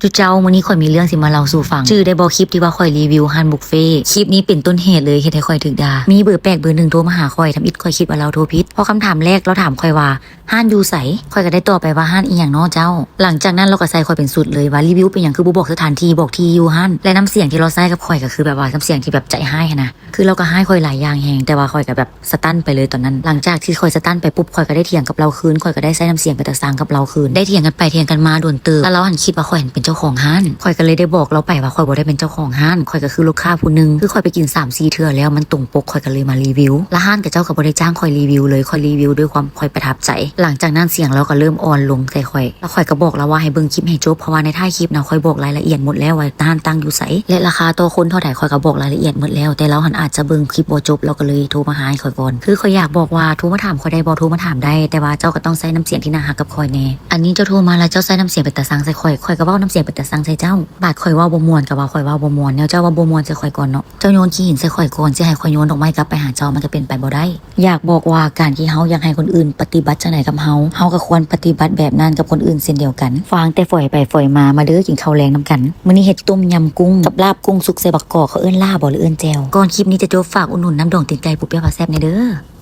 ຈຸເຈົ້າ ມື້ນີ້ຂ້ອຍມີເລື່ອງຊິມາເລົ່າສູ່ຟັງ. ຈື່ໄດ້ບໍ່ ຄລິບທີ່ວ່າຂ້ອຍຣີວິວຮ້ານບຸບເຟ? ຄລິບນີ້ເປັນຕົ້ນເຫດເລີຍເຮັດໃຫ້ຂ້ອຍຖືກດ່າ. ມີເບີແປກເບີໜຶ່ງໂທມາຫາຂ້ອຍ, ທຳອິດຂ້ອຍຄິດວ່າລາວໂທຜິດ. ເພາະຄຳຖາມແລກລາວຖາມຂ້ອຍວ່າ ຮ້ານຢູ່ໃສ? ຂ້ອຍກໍໄດ້ຕອບໄປວ່າ ຮ້ານອີ່ຫຍັງນໍເຈົ້າ? ຫຼັງຈາກນັ້ນລາວກໍໃສ່ຂ້ອຍເປັນຊຸດເລີຍວ່າ ຣີວິວເປັນຫຍັງຄືບໍ່ບອກສະຖານທີ່, ບອກທີ່ຢູ່ຮ້ານ. ແລະ ນ້ຳສຽງທີ່ລາວໃຊ້ກັບຂ້ອຍກໍຄືແບບວ່າ ນ້ຳສຽງທີ່ແບບໃຈຮ້າຍຫັ້ນນະ. ຄືລາວກໍຮ້າຍຂ້ອຍຫຼາຍຢ່າງແຮງ, ແຕ່ວ່າຂ້ອຍກໍແບບສະຕັນໄປເລີຍຕອນນັ້ນ. ຫຼັງຈາກທີ່ຂ້ອຍສະຕັນໄປປຸບ, ຂ້ອຍກໍໄດ້ຖຽງກັບລາວຄືນ, ຂ້ອຍກໍໄດ້ໃຊ້ນ້ຳສຽງເປັນຕາຊັງກັບລາວຄືນ. ໄດ້ຖຽງກັນໄປຖຽງກັນມາດົນເຕີບ, ແລ້ວລາວຫັ້ນຄິດວ່າຂ້ອຍຫັ້ນເປັນເຈົ້າຂອງຮ້ານ. ຂ້ອຍກໍເລີຍໄດ້ບອກລາວໄປວ່າຂ້ອຍບໍ່ໄດ້ເປັນເຈົ້າຂອງຮ້ານ, ຂ້ອຍກໍຄືລູກຄ້າຜູ້ໜຶ່ງ. ຄືຂ້ອຍໄປກິນສາມສີ່ເທື່ອແລ້ວ, ມັນຕົງປົກ, ຂ້ອຍກໍເລີຍມາຣີວິວ. ແລ້ວຮ້ານຂະເຈົ້າກໍບໍ່ໄດ້ຈ້າງຂ້ອຍຣີວິວເລີຍ, ຂ້ອຍຣີວິວດ້ວຍຄວາມຂ້ອຍປະທັບໃຈ. ຫຼັງຈາກນັ້ນສຽງລາວກໍເລີ່ມອ່ອນລົງໃສ່ຂ້ອຍ. ແລ້ວຂ້ອຍກໍບອກລາວວ່າໃຫ້ເບິ່ງຄລິບໃຫ້ຈົບ, ເພາະວ່າໃນທ້າຍຄລິບນະ ຂ້ອຍບອກລາຍລະອຽດໝົດແລ້ວວ່າຮ້ານຕັ້ງຢູ່ໃສ ແລະ ລາຄາຕໍ່ຄົນເທົ່າໃດ, ຂ້ອຍກໍບອກລາຍລະອຽດໝົດແລ້ວ, ແຕ່ລາວຫັ້ນອາດຈະເບິ່ງຄລິບບໍ່ຈົບ, ລາວກໍເລີຍໂທມາຫາໃຫ້ຂ້ອຍກ່ອນ. ຄືຂ້ອຍຢາກບອກວ່າ ໂທມາຖາມຂ້ອຍໄດ້ບໍ່? ໂທມາຖາມໄດ້, ແຕ່ວ່າເຈົ້າກໍຕ້ອງໃຊ້ນ້ຳສຽງທີ່ໜ້າຮັກກັບຂ້ອຍແດ່. ອັນນີ້ເຈົ້າໂທມາແລ້ວເຈົ້າໃຊ້ນ້ຳສຽງເປັນຕາຊັງໃສ່ຂ້ອຍ, ຂ້ອຍກໍເວົ້ານ້ຳສຽງເປັນຕາຊັງໃສ່ເຈົ້າ. ບາດຂ້ອຍເວົ້າບໍ່ມ່ວນ, ກໍວ່າຂ້ອຍເວົ້າບໍ່ມ່ວນ, ແນວເຈົ້າເວົ້າບໍ່ມ່ວນໃສ່ຂ້ອຍກ່ອນເນາະ. ເຈົ້າໂຍນຂີ້ຫີນໃສ່ຂ້ອຍກ່ອນ, ຊິໃຫ້ຂ້ອຍໂຍນດອກໄມ້ກັບໄປຫາເຈົ້າ, ມັນກໍເປັນໄປບໍ່ໄດ້. ຢາກບອກວ່າການທີ່ເຮົາຢາກໃຫ້ຄົນອື່ນປະຕິບັດຈັ່ງໃດກັບເຮົາ, ເຮົາກໍຄວນປະຕິບັດແບບນັ້ນກັບຄົນອື່ນເຊັ່ນດຽວກັນ. ຟັງແຕ່ຝອຍໄປຝອຍມາ, ມາເດີ ກິນເຂົ້າແລງນຳກັນ. ມື້ນີ້ເຮັດຕົ້ມຍຳກຸ້ງກັບລາບກຸ້ງສຸກໃສ່ບັກກອກ, ເຂົາເອີ້ນລ່າບໍ່ ຫຼື ເອີ້ນແຈ່ວ? ກ່ອນຄລິບນີ້ຈະຈົບ, ຝາກອຸດໜູນນ້ຳດອງຕີນໄກ່ປູເປ້ຍພາແຊບແດ່ເດີ.